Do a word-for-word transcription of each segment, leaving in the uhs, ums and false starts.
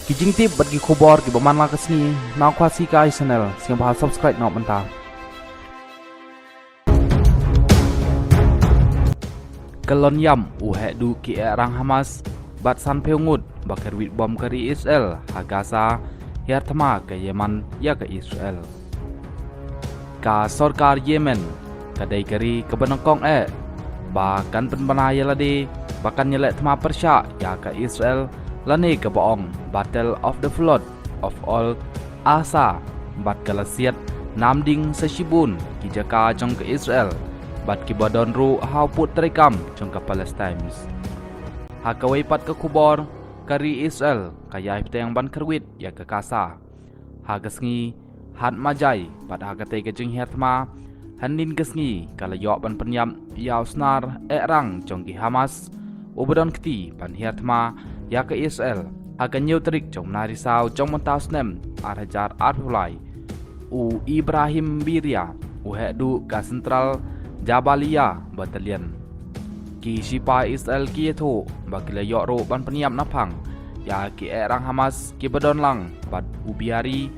Ki jingtip bad ki khubor kiba man la ka sngi na Khasi Kai Channel, sngewbha subscribe noh mynta. Ka lon ïam u heh duh ki eh rang Hamas bad sanphew ngut ba kyrwit bom ka ri Israel ha Gaza, hiar thma ka Yemen ïa ka Israel. Ka sorkar Yemen ka dei ka ri kaba nyngkong eh ba kan pynbna ïa lade ba kan ïaleh thma pyrshah ïa ka Israel, lane kaba ong Battle of the Flood of Al Aqsa, bad ka la siat namding sa shibun ki jaka jong ka Israel bad kiba don ruh ha u pud treikam jong ka Palestine. Ha kawei pat ka khubor, ka ri Israel ka ïai bteng ban kyrwit ïa ka Gaza ha ka sngi Hat Majai, bad ha katei ka jinghiar thma hynnin ka sngi ka la ïoh ban pynïap ïa u snar eh rang jong ki Hamas uba don kti ban hiar thma ïa ka Israel ha ka hynñiew tarik jong u bnai Risaw jong mynta u snem ar hajar arphew lai, u Ibrahim Biria, u heh duh ka Central Jabalia Battalion. Ki shipai Israel ki ïathuh ba ki la ïoh ruh ban pynïap naphang ïa ki eh rang Hamas kiba don lang bad u Biari,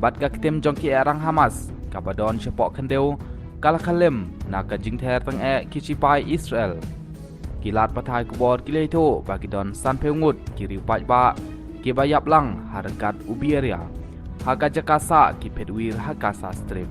bad ka ktien jong ki eh rang Hamas kaba don shapoh khyndew ka la khlem na ka jingther tang eh ki shipai Israel. Ki lad pathai khubor ki la ïathuh ba ki don sanphew ngut ki riewpaidbah kiba ïap lang ha ryngkat u Biria ha ka jaka sah ki phetwir ha Gaza Strip.